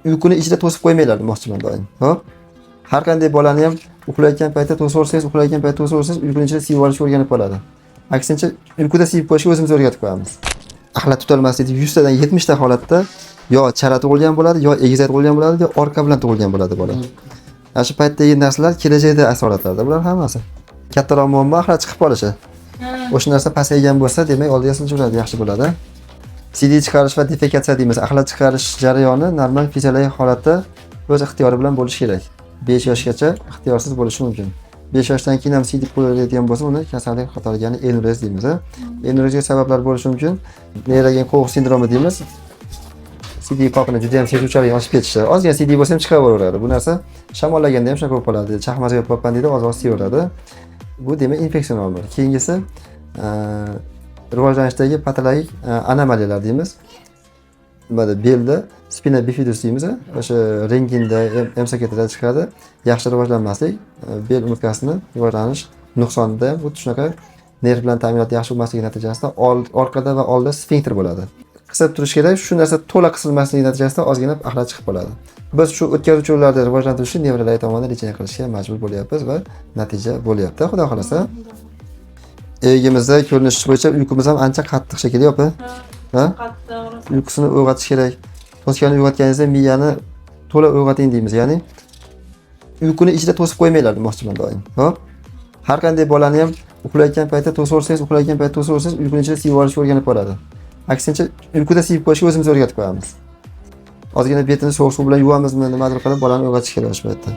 Uyquni ichida to'sib qo'ymanglar demoqchiman doim. Xo'p? Har qanday bolani ham uxlayotgan paytda to'sib yuborsangiz, uxlayotgan paytda to'sib yuborsangiz, uyquni ichida siyib olishga o'rganib qoladi. Aksincha, uyquda siyib qo'yishga o'zimiz o'rgatib qo'yamiz. Axlat tutolmasligi 100 tadan 70 ta holatda yo chala tug'ilgan bo'ladi, yo egizak tug'ilgan bo'ladi, yo orqa bilan tug'ilgan bo'ladi bola. Ana shu paytdagi narsalar kelajakda asoratlarda bular hammasi. Kattaroq muammo axlat chiqib qolishi. O'sha narsa pasaygan bo'lsa, demak, oldiga siljuradi, yaxshi bo'ladi. Siydik chiqarish va defekatsiya deymiz. Axlat chiqarish jarayoni normal fiziologik holatda o'z ixtiyori bilan bo'lishi kerak. 5 yoshgacha ixtiyorsiz bo'lishi mumkin. 5 yoshdan keyin ham siydik qo'yiladigan bo'lsa, uni kasallik qatoriga, ya'ni enurez deymiz. Enurezga sabablar bo'lishi mumkin. Neyrogen qo'g'iq sindromi deymiz. Siydik qopini juda ham sezuvchanlik oshib ketishi. Ozgina siydik bo'lsa ham chiqaveradi. Bu narsa shamollaganda ham shunaqa bo'lib qoladi. Chaqmasa yopib deydi, oz-oz siyaveradi. Bu demak infeksion omil. Keyingisi rivojlanishdagi patologik anomaliyalar deymiz. Nimada, belda spina bifidus deymiz, o'sha rentgenda, MSKTda chiqadi. Yaxshi rivojlanmaslik, bel umurtqasini rivojlanish nuqsonida ham xuddi shunaqa nerv bilan ta'minot yaxshi bo'lmasligi natijasida orqada va oldida sfinkter bo'ladi. Qisib turish kerak, shu narsa to'la qisilmasligi natijasida ozgina axlat chiqib qoladi. Biz shu o'tkazuvchi yo'llarni rivojlantirishni nevrologik tomonidan лечение qilishga majbur bo'lyapmiz va natija bo'lyapti, xudo xohlasa. Egimizda ko'rinishi bo'yicha uyqumiz ham ancha qattiq shekilli, opa. Ha? Qattiq. Uyqusini uyg'otish kerak. To'skani uyg'otganingizda miyani to'la uyg'oting deymiz, ya'ni uyquni ichida to'sib qo'ymanglar demoqchiman doim. Xo'p? Har qanday bolani ham uxlayotgan paytda to'sib yuborsangiz, uxlayotgan paytda to'sib yuborsangiz, uyquni ichida siyib olishga o'rganib qoladi. Aksincha, uyquda siyib qo'yishga o'zimiz o'rgatib qo'yamiz. Ozgina betini sovuq suv bilan yuvamizmi, nimadir qilib bolani uyg'otish kerak o'sha paytda.